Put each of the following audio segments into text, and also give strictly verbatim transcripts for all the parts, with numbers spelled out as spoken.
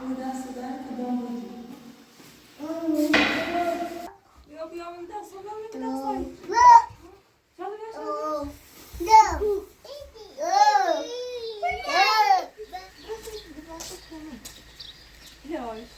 بو دا سو دا، بو دا بو. یوخ، یوخ، بو دا سو، بو دا سو. چالیویر، چالیویر. یاواش.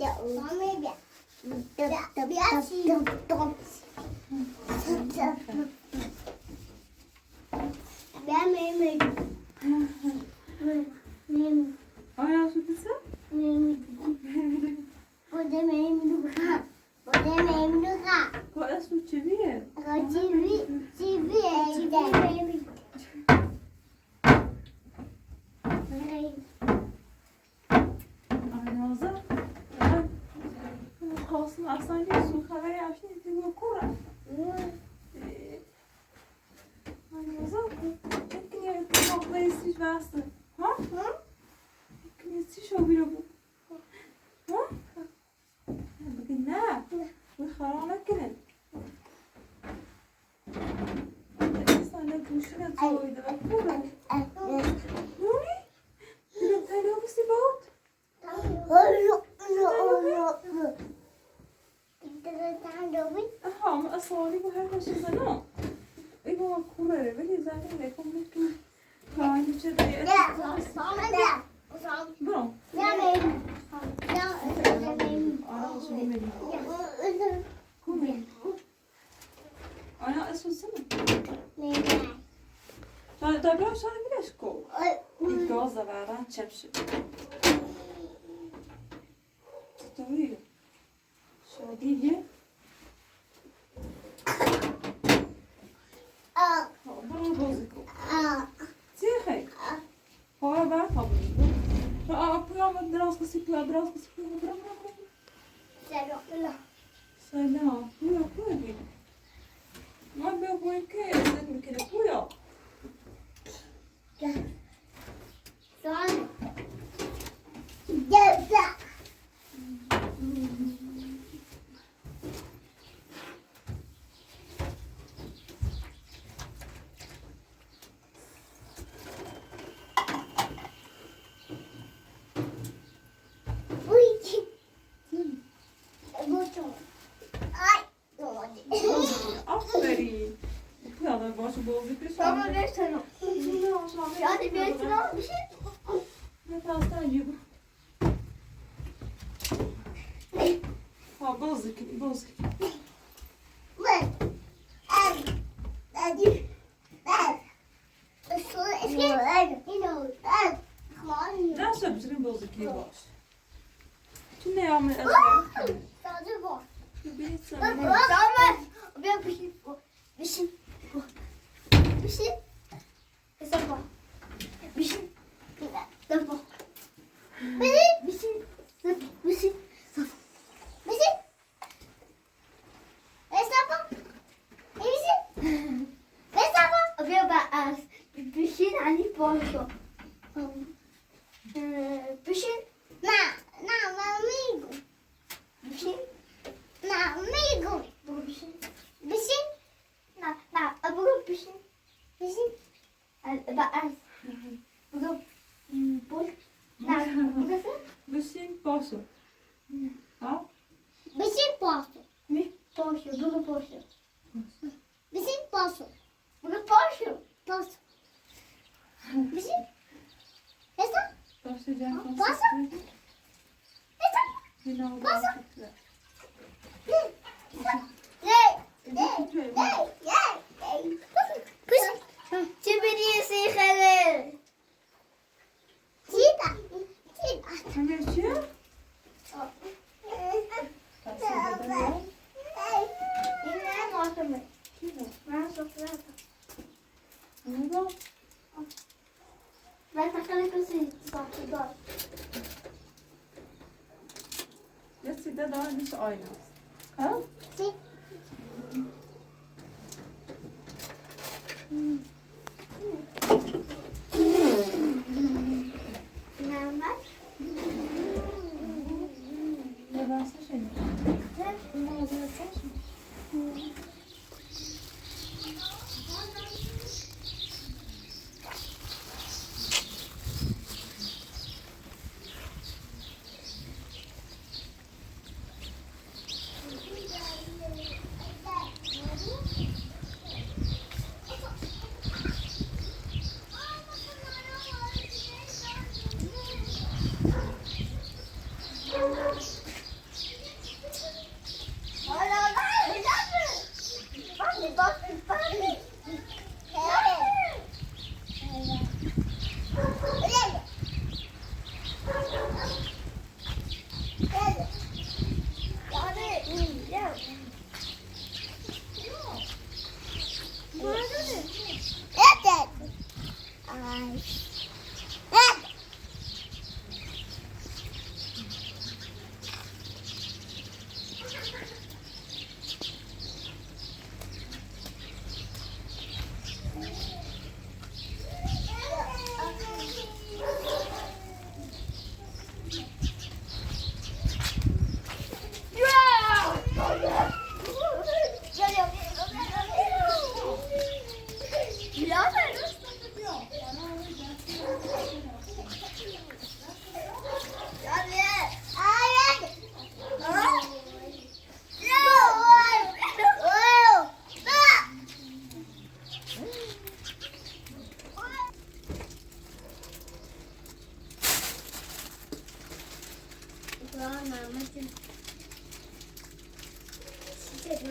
یا، او. بیا، بیا. بیا، بیا. بیا، منیم. منیم. آیا سوتوسا؟ منیم. بو دا منیم لوغا. بو دا منیم لوغا. بو اسو چیویه. چیوی، چیوی، چیوی منیم. آی، نازا. آی، قالسین، آسان دئییل، سو خبری یاخشی، ایندی بو قورا. ائ، آی، نازا، ایکی دنه نوقطا ایستیک واستی. ها؟ ها؟ ایکی دنه ایستیک او بیری بو. ها؟ بوگون نه؟ نه. بو خاراب نکنین. سن ده گوشونه قویدو، باخ بورا. آی، آی، آی. نونی؟ بیر دنه تلویزیون سیباوت. آی، یوخ، یوخ، یوخ، یوخ. بیر دنه تلویزیون. آها، آمما اصلی بو هر شئی سنه. ای، بابا، کولر، بیر زنگ ائله، کولر. Kraliçe de ya, ya, ya. Bro. Ya, ya, ya. Ara olsun, bilmedim. Kumi. Ana, asusu mu? Da, da biraz sonra güneş kov. Ay. İlk yaz da var, ha, çepşi. Tutuyor. شادی یه. آ. بونو بازی کو. آ. چیخی. آ. پارا وار تاپیشدی. آ، آ، بو یانا دراز قیسی، بو یانا دراز قیسی، بو یانا، بورا، بورا، بورا. سلام. سلام. بو یوخ، بو یوخ. من بیر بو ایکی، سن بیر کره بو یوخ. گل. سون. گل، گل. اوی. بو چوخ. آی. آفرین. بو یانا باشی بازی کی، بابا، سن وئر سن او. ایچینده آشاغی. یعنی، وئر سن او، بیر شئی. نه تاستا یوغ. ها، بازی کی، بازی کی. وئر. ال. ال. ال. اسکو، اسکو. ال. ال. نه سؤزون بازی کی، باش. تو نه یامر ازر؟ ساده بو. بیر ساده. بابا، بابا، بیر شئی، بیر شئی، بیر شئی. حساب بو. بیر شئی. حساب بو. بیر شئی. بیر شئی. بیر شئی. بیر شئی. حساب بو. بیر شئی. حساب بو. بیر با از. بیر شئی، یعنی باشو. ائ، بیر شئی. نه، نه، من می‌گم. بیر شئی. نه، می‌گم. بو بیر شئی. بیر شئی. نه، نه، ائ، بو بیر شئی. بیر شئی. ائ، با از. بو، م، بو. نه، بو دا سن؟ بیر شئی باشو. ها؟ بیر شئی باشو. نه؟ باشو، بو باشو. باشو. بیر شئی باشو. بو باشو. باشو. بیر شئی. باشو. باشو، جان، باشو. باشو. باشو. یئنه او باشو. باشو. نه؟ نه؟ نه؟ نه؟ باشو. چی بیلیرسن، خاله؟ چیتا، چیتا. همه چی؟ ایندی نه ماهیمی؟ چی بو؟ من سوفرادا. نه بو؟ من تاخیرا کسی ساخیدا. یا سیده داها هئچ آیناز. ها؟ چی؟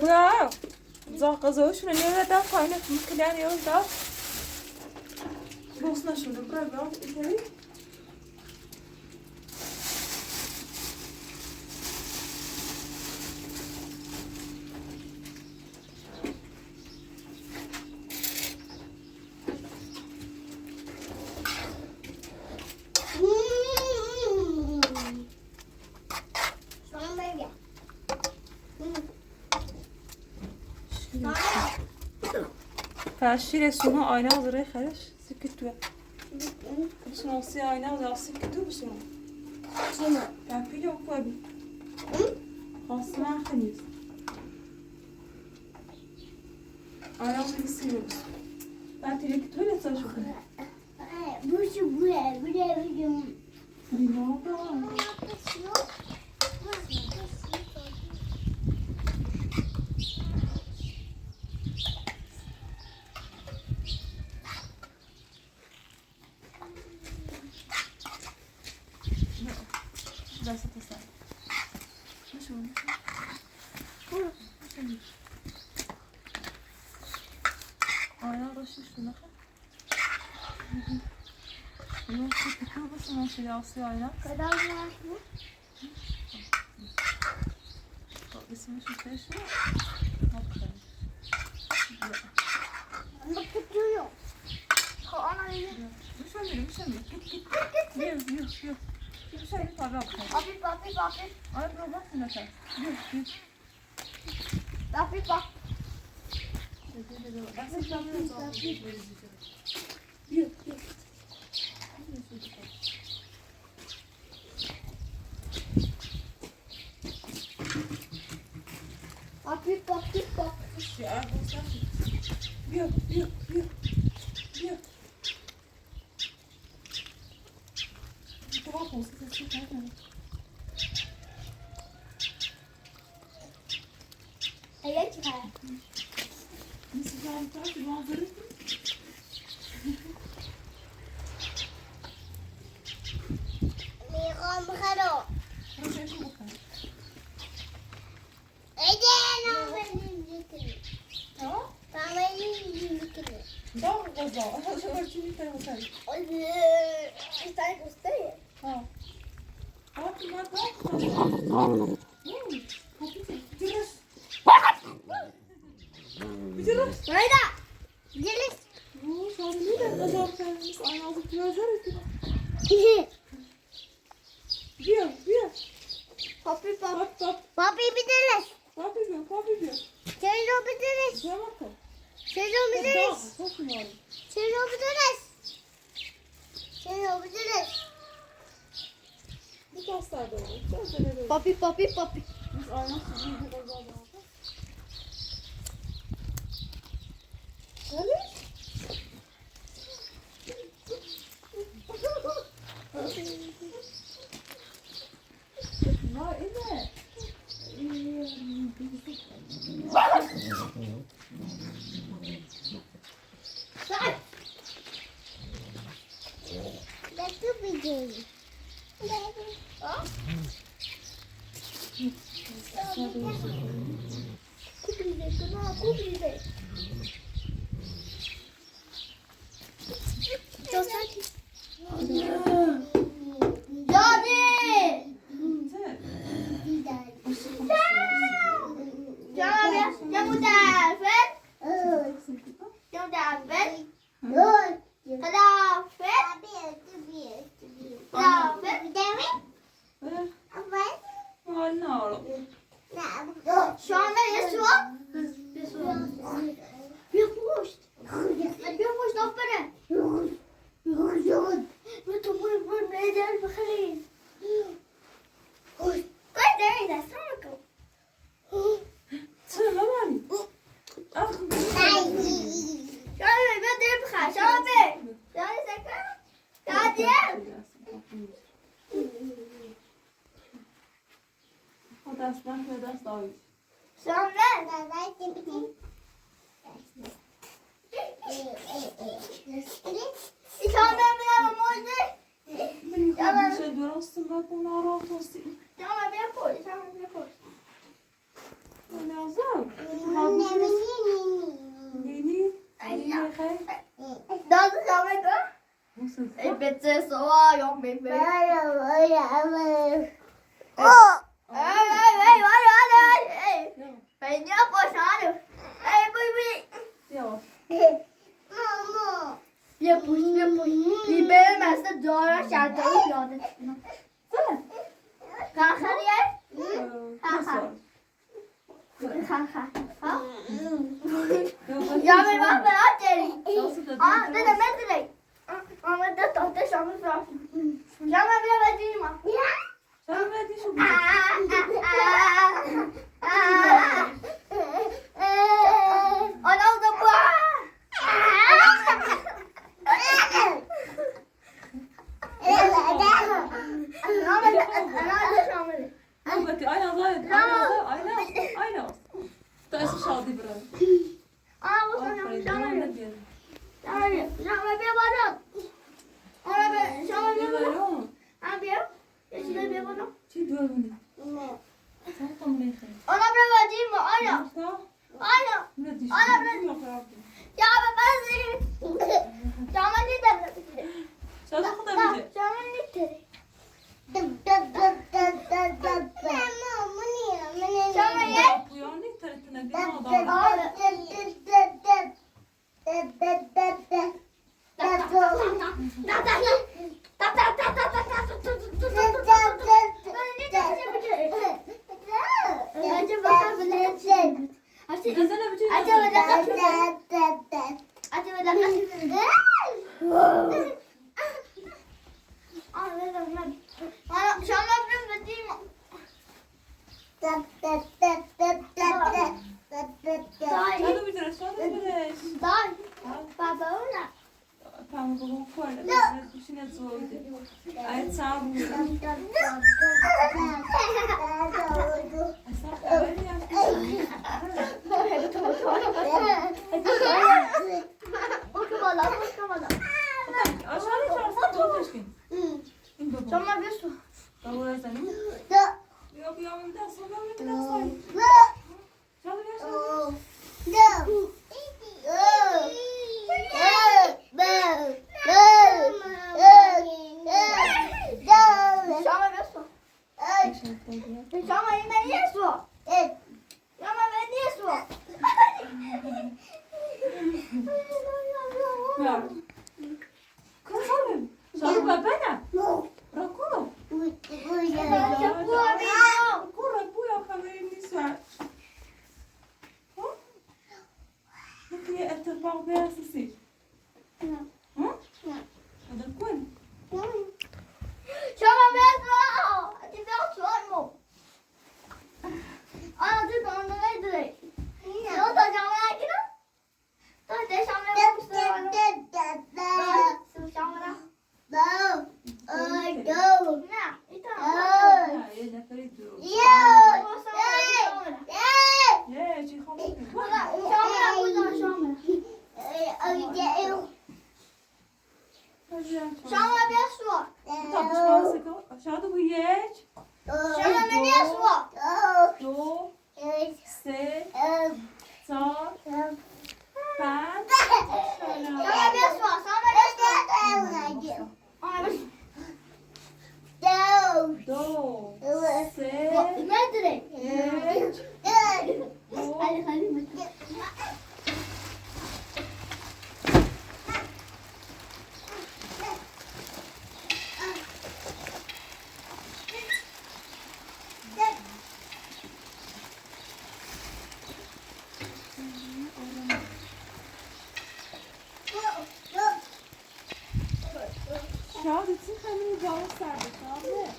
Wow. زاغ قازاویش، من نئجه ده پایین اتمیش کیلر یول دا. بوسنا شونو، بورا قال، ایتری. فقط شیر سونو آینه حاضیر خرش. سکت و. بسون آسی آینه حاضیر، سکت و بسون. چینا؟ تپیل یوخ قوی. خاصی من خنیز. آینه حاضیر سیروس. من تیرک تو ایله چالیشیرام. بو شو، بو، بو، بو. آینه باشی اوستونه. یوخ، بو بوتون بو سونون شیراسی آینه. قدر یوخ بو. باخ، اسمین شیراسی. باخ، باخ، بوتون یوخ. خو، آنا، یوخ. دوشمیر، دوشمیر. گئت، گئت. یوخ، یوخ، یوخ. دوشمیر، تابی آخی. باپی، باپی، باپی. آی، بورا باخ، بیر نفر. یوخ، یوخ. باپی، باپ. باپی، باپی. یوخ، یوخ. باپی، باپی، باپ. یوخ، یوخ، یوخ. یوخ. بیر داها اولسا، سس چیخارمیر. ائله چیخار. نئجه، سیز آلیب دا، سیز آلیب دا. می‌خوام بخوام. روشن شو بخوام. ایده، نه، من ییکیلیم. ها؟ من ییکیلیم. داغ قوزا. اؤرتونو ده قوزا. آی، بیر دانا قوزا. ها. باخ، بونلار دا قوزا. هی، قاپی چک. جیریس. جیریس. هایدا. جیریس. یو، سن نه ده قوزا، سن آینه حاضیر گؤزر ائتدین. بیو، بیو. پاپی، پاپ. پاپ، پاپ. پاپی، بیر دنه. پاپی، بیو، پاپی، بیو. سن او بیر دنه. نه باخیر؟ سن او بیر دنه. داغ، باخ، یعنی. سن او بیر دنه. سن او بیر دنه. بیر داستار دا اولور. بیر داستار دا اولور. پاپی، پاپی، پاپی. بیز آینه سیزین بیر قوزا باخاق. هله؟ Bitte so, ja, mit mir. Ey, ey, ey, ey, ey, ey. Bei mir Boschade. Ey, bui, bui. Ja. Mama. Wir pushen, wir pushen. Ich bin meistens da, da, da, da, da. Kalk hadi ya. Kalk, kalk. Kalk, kalk. Yok, yok, yok. Ya, ben bak, ben aç yerim. Aa, ben de, ben de. Ama da tatlı şamur bıraktım. Ya, ben bir de vereyim ha. Sen ne diyorsun? Aa, aa, aa, aa. Ana, o da bu. Ana, ana, ana, şamur. Dur bakayım, aynen, aynen, aynen, aynen, aynen. Taşı çaldı buranı. Aa, bu sana. Aferin, şamur. Devam et bir. Şamur, şamur bir bana. Ona bir, şamur bir bana. Abi ya, ya şurada bir bana. Çek, dur bunu. Ne? Sen tam ne sen? Ona bir vereyim mi? Ana. Tamam. Ana. Ne düşün? Ana, ben... Yok, yok. Ya, ben, ben seni... Şamur ne dedi? Sen de kudurmayacak. Şamur ne dedi? Şamur ye. Bu ya ne tarafına bir adam? Abi. Bence bakalım. Desene bütün... Acaba ne kadar? Acaba ne kadar? Aa, ne zaman? Bana şu an ben bilmiyorum. Dai. Sonu bir kere, sonu bir kere. Dai. Ha? Baba, ora. Tamam, baba, fuori. Vicino al suo. Alziamo. Aşağı, aşağı, aşağı. Dur, aşkım. Tamam, bir su. Tamam, sen. Yok, yok, bir daha sonra, bir daha sonra. Çalı ver, çalı ver. Şama ver su. Şama, ben niye su? Şama, ben niye su? Ya. Kızım, sen bebene. Bırak onu. Kura, bu ya, kamerayı. Hı? Peki, etrafı beyaz sil. Hı? Hadi koy. Şama ver su. Hadi ver su, olma. Ana, dur, ben onu verdim. Yok, hocam, ver ki. Dur, de, şamura bak, üstüne bak. Dur, dur, şamura. Dur. Dur. Ne? Bir tane. Dur. Ha, öyle, böyle dur. Yok. Olsa şamura. Ye, çıkalım. Burada, şamura, burada, şamura. Şamura biraz su. Tamam, çıkalım. Aşağıda bu geç. Şamura biraz su. Do. Se. Sa. Pen. Şamura biraz su. Şamura biraz su. Ona bir... Do. Do. Se. Nedir? Geç. Hadi, hadi. شاید چی خیلی جواب سرده، شاید.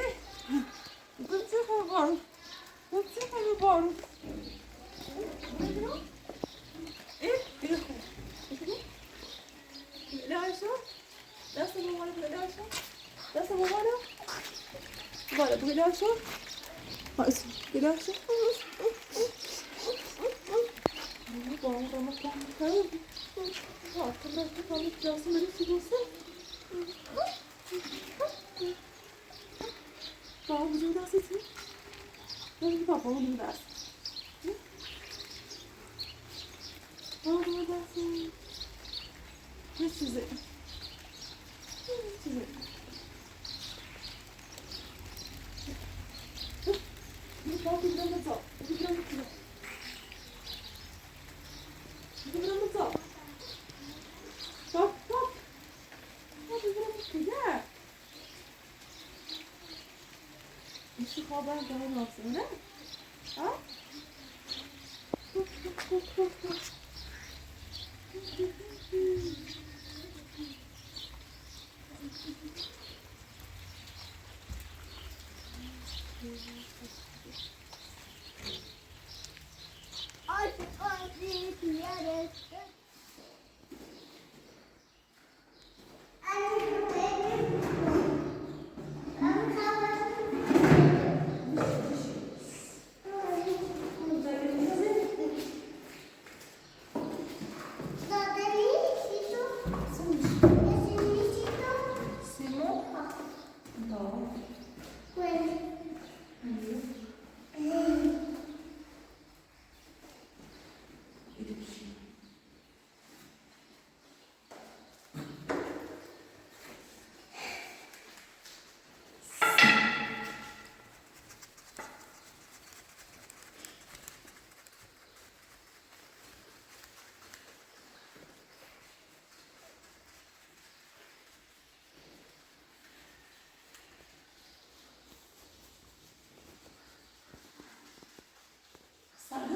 اه، بو چیخیر بار. بو چیخیر بار. اه، اه. بئله آشاغی. دست بابانا، بئله آشاغی. دست بابانا. بئله، بئله آشاغی. بئله آشاغی. بابا، بابا، بابا. آلتیندا بیر دنه پیلاسین بئله سو قویسان. بابا، بودو دست ایچین. بابا، بودو دست. بابا، بودو دست. هئچ چیزی. هئچ چیزی. بیر باخ، بیر دنه چال. بیر دنه چال. بیر دنه چال. باخ، باخ. باخ، بیر دنه چال. گل. ایشی خبر داها لازیم، نه؟ ها؟ باخ، باخ، باخ، باخ، باخ. C'est bon ? Bon. ساعاتی؟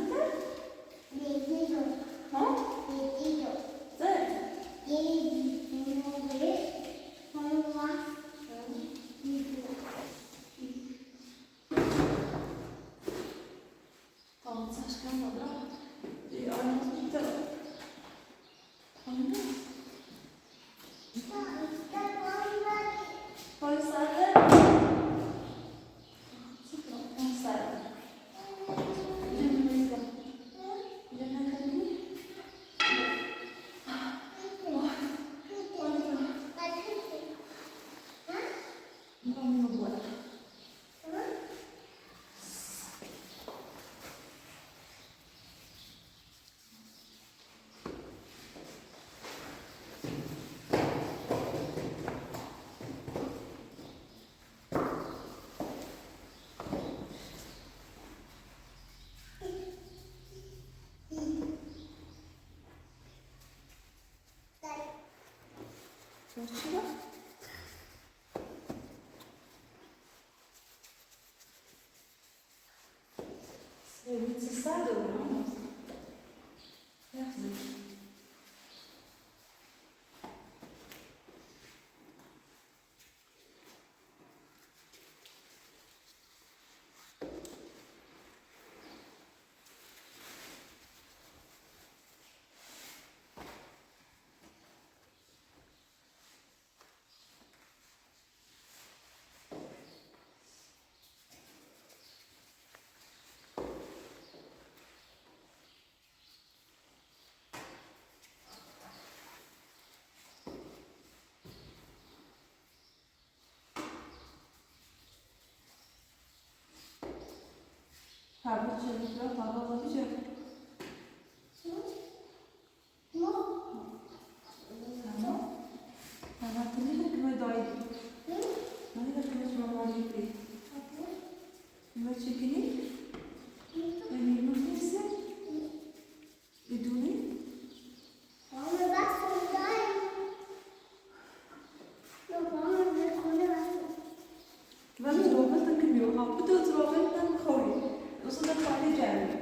یئددی یوخ. ها؟ یئددی یوخ. سن؟ یئددی، نومره. اولماز. هه؟ یئددی. تامام، ساعات قالمادی ها. ائ، آیاغیمیز بیتی. آینا. قوی ساعاتی. قوی ساعاتی. بیر دنه بئله. بیر دنه قوی. آی. آی. بورام یوخ بو. Sevgisi sağ olun ama. Yazık. هه، بو چیرمیش، بورا بابا، بابا، چیرمیش. تامام. تامام، تامام، دئییرم کی، من دایی. هه؟ من ده کی، من سونماری یوخ. من چکینیم. من یئرینی بیلسین. بدونی؟ بابا، بس دایی. یوخ، بابا، من خونه بس. من زرافه تاکیم یوخ. ها، بو دا زرافه من قویوم. یوخسا دا فایدا گلمیر.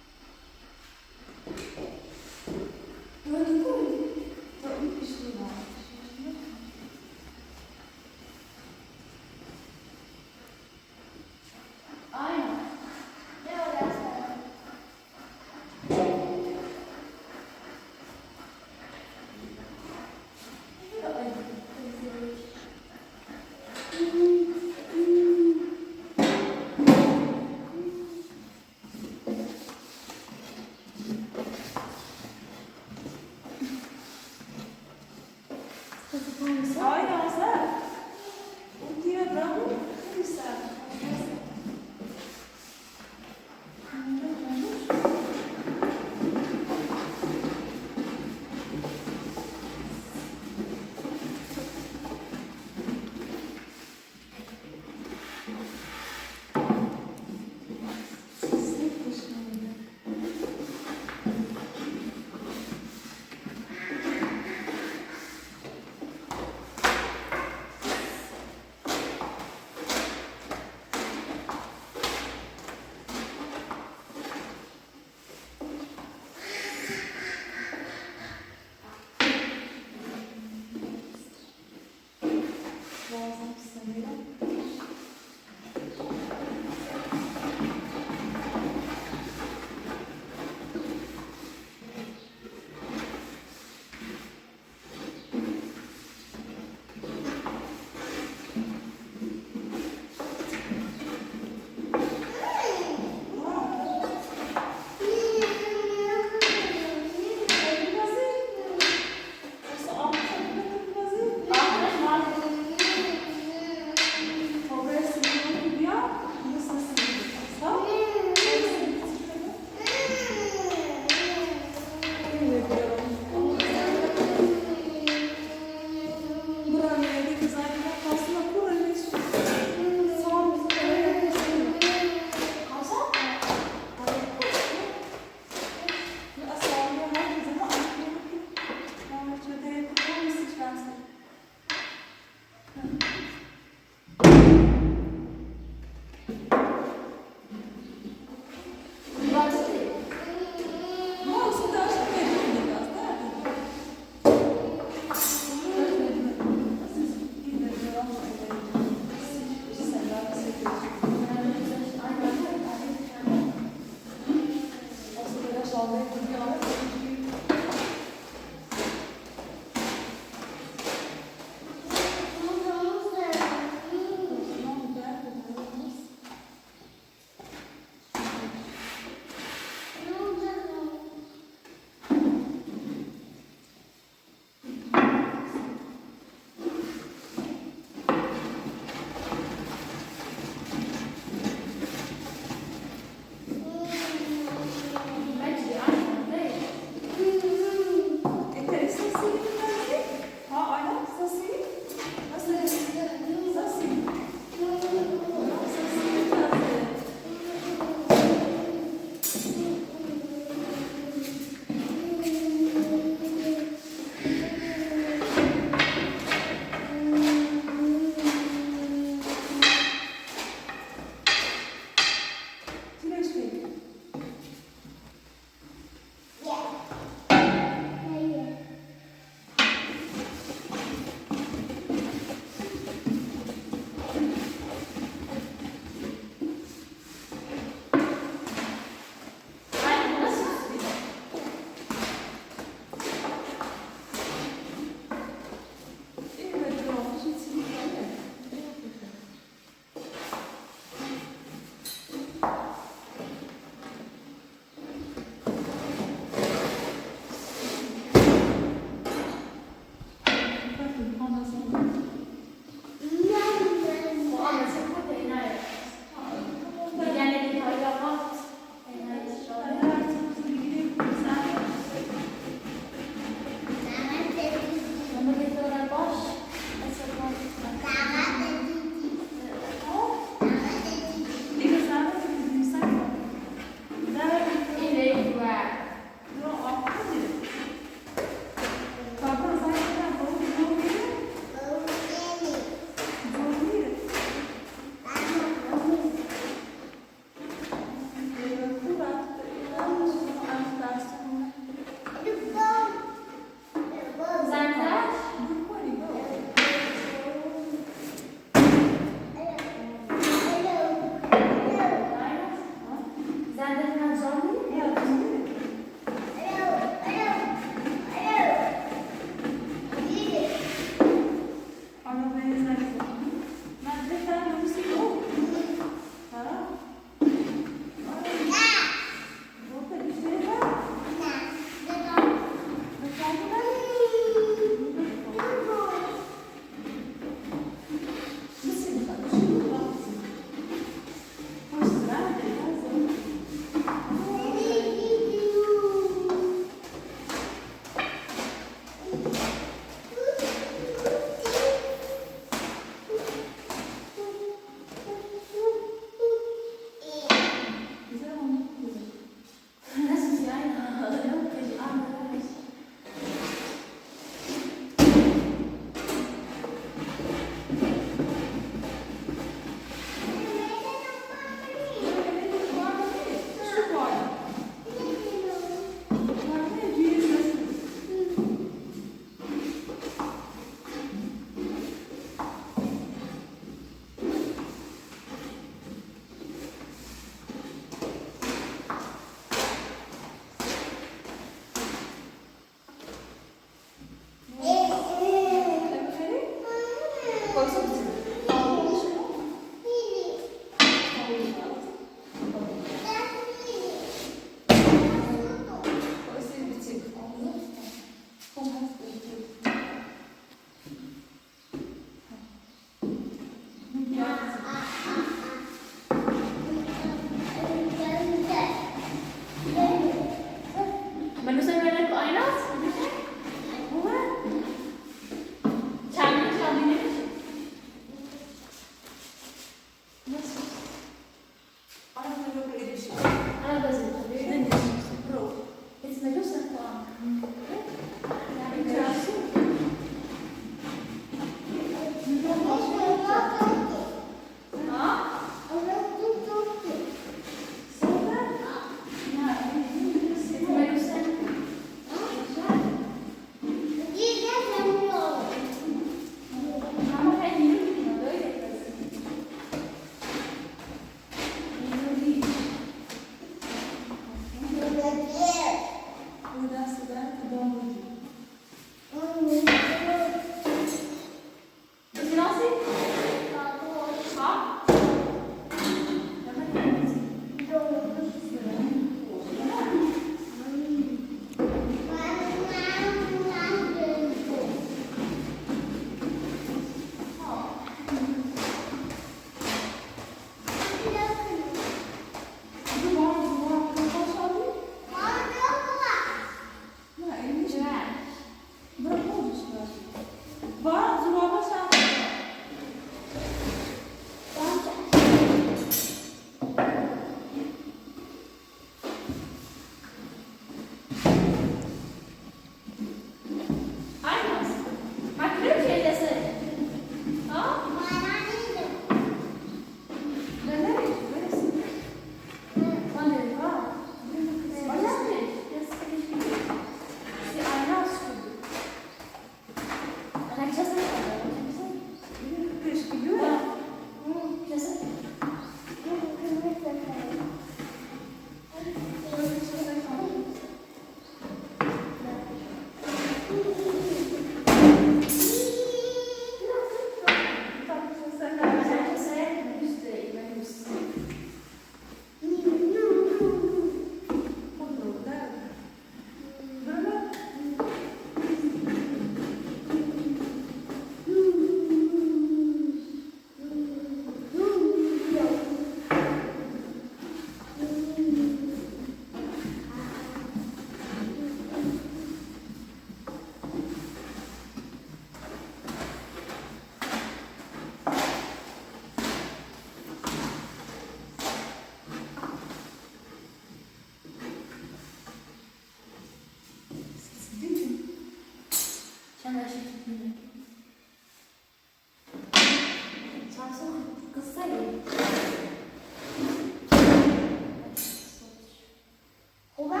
خوبه؟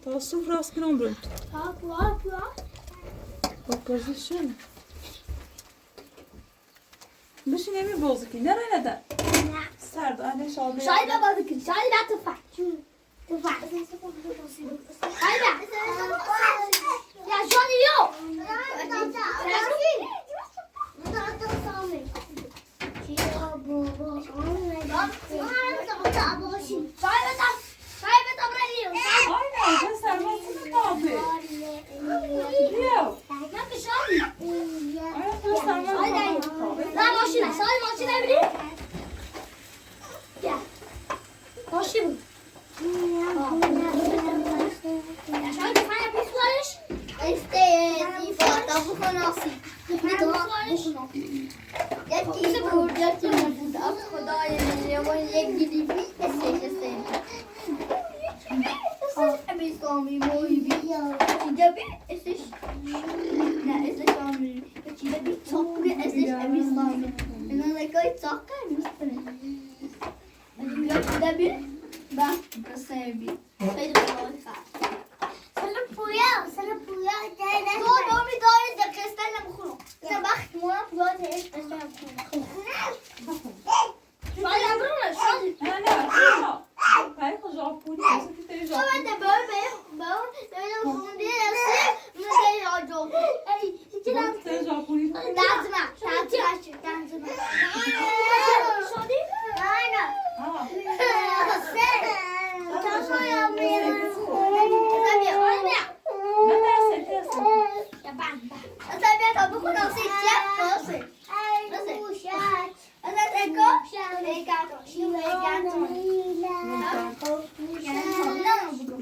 تا سفره آسقیلان بؤلدو. باخ، باخ، باخ. باخ، گؤزون شئی. بو شئی نمنه بوزوق کی؟ نه رنگده؟ نه. سرد، آی، نه شال. شاهی بابا بکن، شاهی بابا تفنگ. تفنگ. شاهی بابا. یا شاهی یوخ. یا شاهی. یا شاهی. سال ماشین نمی‌ری؟ گل. ماشین بو. یاشار، بیر دنه پیس وارش. ایسته‌ییز ایفاده بوخوناسین. بیر دنه بوخوناسین. یکی بوردا، یکی بوردا. آخ، خدایا، من یامان یک گیدی بیر اسش ایسته‌ییرم. اسش امیرسامی، موی بیر. ایکیده بیر اسش. نه، اسش آلمیرام. ایکیده بیر چاققی اسش امیرسامی. من اونا قوی چاققی امیرسامی. ایکیده بیر، بس، بس بیر. خیلی قولای خرج. سنه پویا، سنه پویا، گل، گل. دو، دو، بیر دنه ده قسطن ده بوخورام. سن باخ، بونا پویا ده هئچ قسطن بوخورام. شادی، یاندیرما، شادی. نه، نه، نه. هی، خو ژاپونی، سن ده ژاپونی. سونرا دا بؤیوک، بؤیوک، بؤیوک، بؤیوک، بونو دئییرسن، بونو دئییر، آجی اولدو. ای، ایکی دنه. سن ژاپونی. دنجیمه، دنجیمه، دنجیمه. شادی؟ آینه. ها. سن. تامام، آینه. تامام، آینه. من، من سن، سن. یا، بن، بن. سن بیر دنه بوخوناسین، ایسته‌ییرم، قالسین. ای، ناسیل؟ بوشات. آزاد اکو. شیرین گاتو. شیرین گاتو.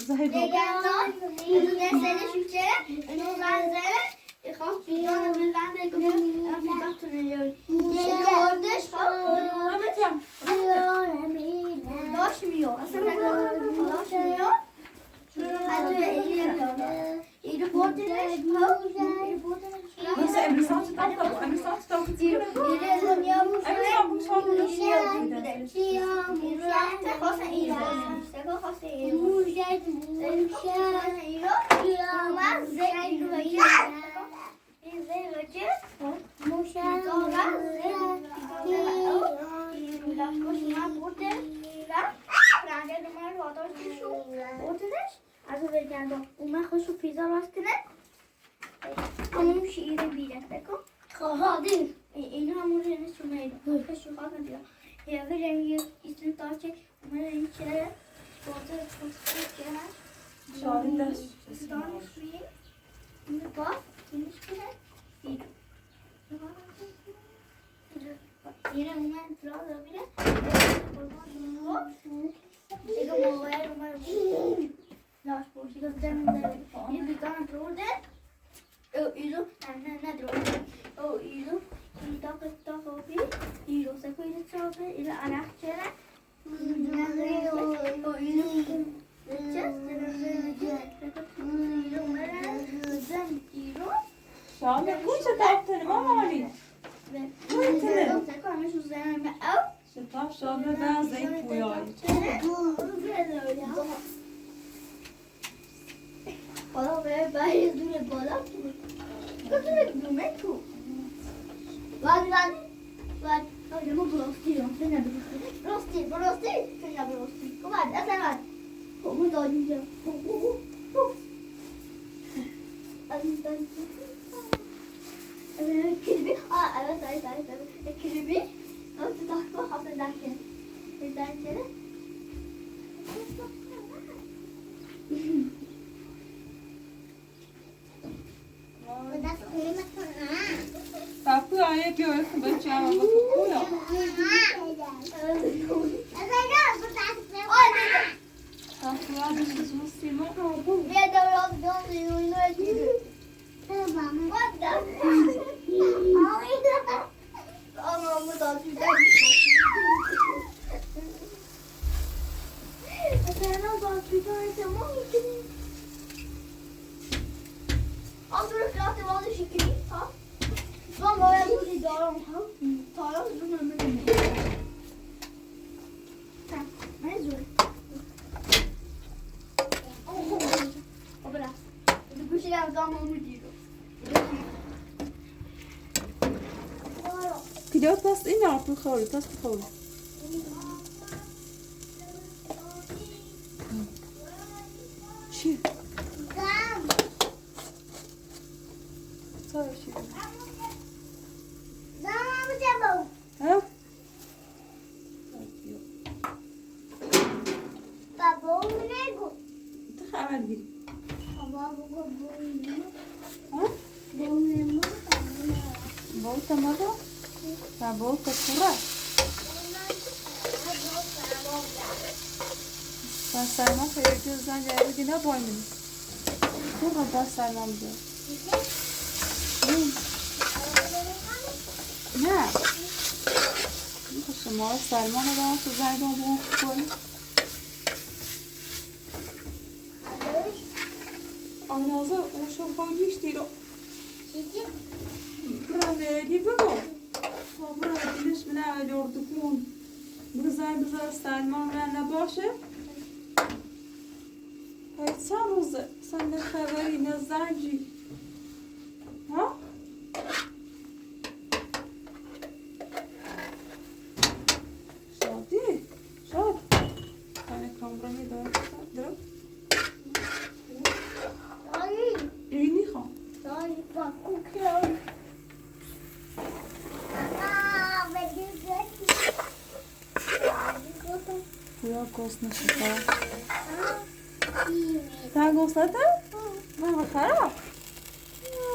زاهد. شیرین گاتو. اینو من سنه شوکره. اینو من سنه. خب، فیدان، من بگم. فیدان تو نیاری. یه خوردش، خب. داش میو. اصلاً داش میو. اینو بردنش، ها؟ اینو بردنش. ناسیل، امیرسان توتاق دا بو، امیرسان توتاق دا بو. امیرسان بو، سونرا بو. بردنش. از او ور گلدی. اومد خوشو پیزا راست کنه. اما اون شیری بیره، بکن. خواهادی. ای، اینا همون رنگی شما ایدی. خوشو خواهادی. یا، بیر رنگی ایسمی دار کی، اومد رنگی کره. اورادا خوشو کره. شاهین دست. دانشمی. اینو باخ، اینو کره. بیر. یئنه اومد، دورا دا بیره. اگه بابایا اومد. لاش بوشی دا دنده. اینو بیر دنه دوردو. او ایلو، نه، نه، نه دوردو. او ایلو، ایلو تاکا، تاکا بیر، ایلو سکو ایلو چاپی، ایلو آراق چره. او ایلو، چس، ایلو، ایلو، ایلو، ایلو. شامی، کوچه تاپتنی، مامانی. کوچه. سکو همیشه زنم، او. شتاب شامی، بعضی پویایی. بالا، به، به، دور بالا. تو دور دومه تو. وای، وای. وای، وای، ما براستی، سن نه براستی؟ براستی، براستی، سن نه براستی؟ وای، اصلاً وای. خب، ما دادیم جا. خب، خب، خب. آی، آی. ائ، کیلبی. آ، ائوت، ائوت، ائوت، ائوت. ائ، کیلبی. آ، تو تاخما، حتی درکه. ائ، درکه. تاپی آیه گؤرسون، بچه، آما باخ، بو یا. تاپی آیه گؤرسون، سیمون. آنام دا توتار. سن آز توتار، تامام. آز دور، فیرات، وادی شکری، ها؟ من باید بودی دارم، ها؟ تارا زون عمر. ها، من زون. او، او، او، برا. بو شئی، آدام اونو دئییر. پیلوت پس این آرتین خوری، پس خوری. چی؟ سارا شیرین. ها؟ بابا، اونو نگو. تو خبر گیری. بابا، بگو بونو. ها؟ بونو نگو، بونو. بابا، تامام. بابا، کورا. بس سلمان خیلی گؤزل گلدی، نه بایمین. کورا، بس سلمان بو. نه؟ شما سلمان آدام تو زنگ آدام بو. آینازی، او شوفان گیشتیر او. سیزی؟ بورا نه‌یه گیردی او؟ ها، بورا گیریش منه الیوردو بون. بو زنگ بیزه سلمان منه باشه. هی، سن روزه، سن نه خبری، نه زنگی؟ ها؟ شادی، شاد. سن اکران بورا می‌داری؟ درو. آی. اینی خان. آی، باخ، کوکلار. آ، بدیزه. بورا گوزنه شیفا. سن گوزنه‌دین؟ من باخارام.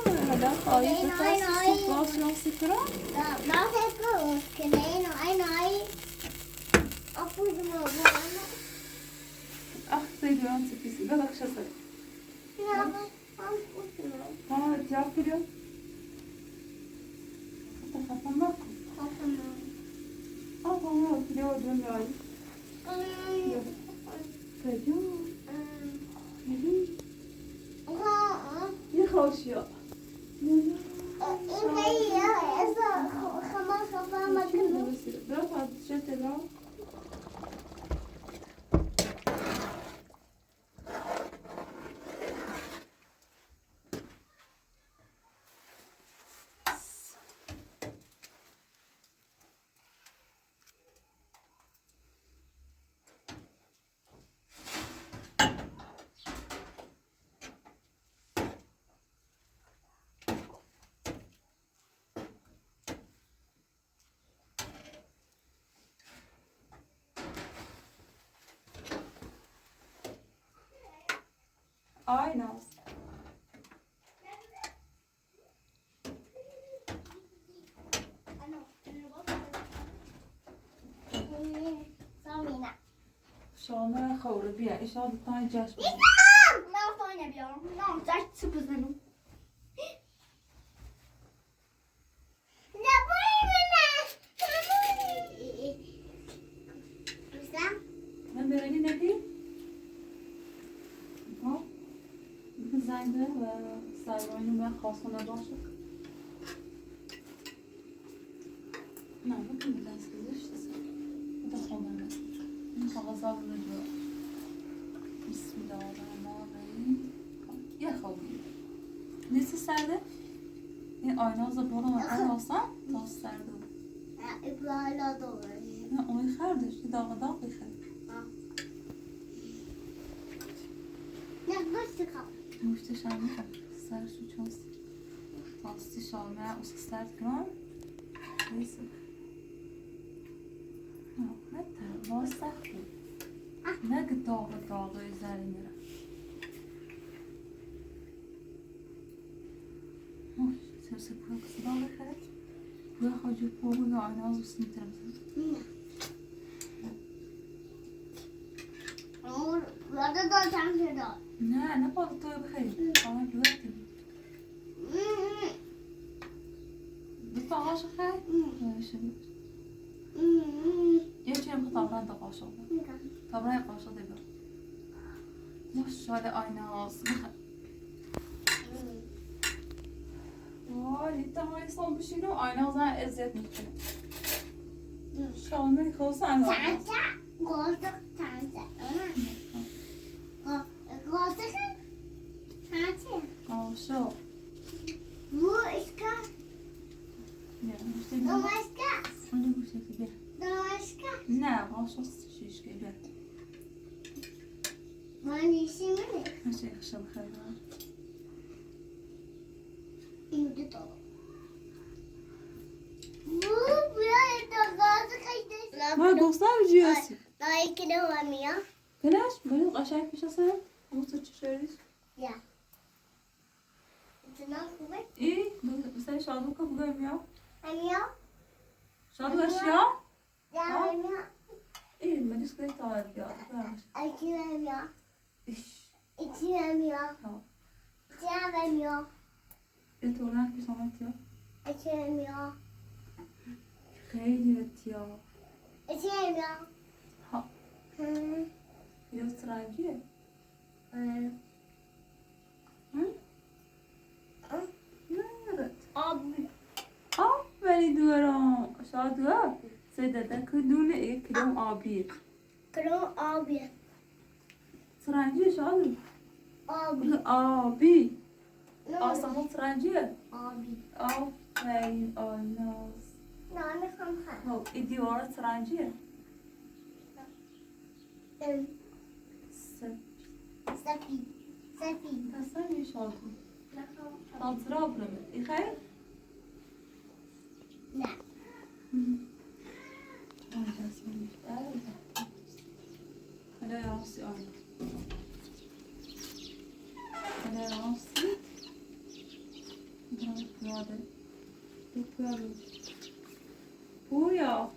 هه، هله خواهی بتاس سوپاس یون سیکرا. آخ، سیدیان سیپیسی. ببخشاسان. ها، دیاکلیو. تخفم نکن. آ، تمام، کلیو دنیایی. یوخ. کلیو. کلیو. یه خوشیا. برا، برا، برا. آی ناز. شامه خوره بیا، ایشان بیر دنه جشن. من فاینا بیارم. نه، جشن چی بزنم؟ نه، بویورون. من بئله نه دئییم؟ ها؟ بیر زنگ ده و سلمانین من خواستم باشه. نه، بو کیم بیلن سیزی ایشته سن. بو دا خامنه. این کاغذ آلینیر. بسم الله الرحمن الرحیم. یه خوابی. نئچه سرده؟ ای، آیناز دا بونا باخان اولسان، تاس سرده اولور. هه، ابراهیم‌له ده اولور. هه، اونو ییخاردی، ایشته داغا داغ ییخار. ها. نه، بو چیخار. محتشم، سر سو چوز. تاسی شامه، او سرد کرم. نئیسه. ها، حتی واسطه. نه قدر داغا داغا اوزرینه. اوی، سن، سن بورا قیسیلدی، آل خرج. بوراخ، حاجی، بو، بو، آیناز اوستونو ایتیرمیسن. نییه؟ آمما بورادا دا سن شئیده. نه، نه بالیق تویو بخیر. هی. آها، گؤردوم. هی، هی. بیر باغاج خیر. هی. هی، شئی. هی، هی. گئچ، گئچ، بو تابران دا قاشیق. هی. تابران قاشیق دا بیر. ماشاءالله، آیناز. وای، تمام، انسان بیر شئی، آیناز اذیت می‌کنه. شامل خواست، آیناز. سنجه، قولتوق سنجه، اؤیله‌می؟ قو-، قولتوق سنجه. قاشیق. بو ایشکا. یا، ایشته نه؟ دوماشکا. اونو بو شکیلده. دوماشکا. نه، قاشیق شیشکی، گل. من ایشیمی؟ هر شئی یاخشی، باخ، هه. ایندی دوغرو. بو، بو یاخدا قالدی، قایدیر. من دوستلار اوجو یاسین. آی، لایک نه اولمویا؟ گونش، بونو قشنگ پیشه‌سن. بو چوخ چیشریز. یا. ایچینه قوی. ای، بو، سن شادوکا بو قویمویا. امییا. شادو، اشیا؟ ها؟ ای، من دوست دارم تا بیا. ایچیرم یا. ایش. ایچیرم یا. ها. ایچیرم یا. ائ، تو رنگ پیس آمد یا. ایچیرم یا. خیلی ائت یا. ایچیرم یا. ها. هی. بیر آز ترنگیه. هی. هی؟ هی؟ نه ائت؟ آبی. آفرین دوران. شادو. سیده ده کدوم ائ، کدوم آبی. کدوم آبی. ترنگیه شادو. آبی. بورادا آبی. نه؟ آسمانی ترنگیه. آبی. آفرین آلناز. نانی خان خان. هو، ائ، دیواری ترنگیه. ام. سپید. سپید. سپید. تصمیم شادو. نه خان خان. تانترا بونو. ائ، خیر؟ نه. هی. آی، تصمیم. بلی. هله یانسی آی. هله یانسی. بو یا.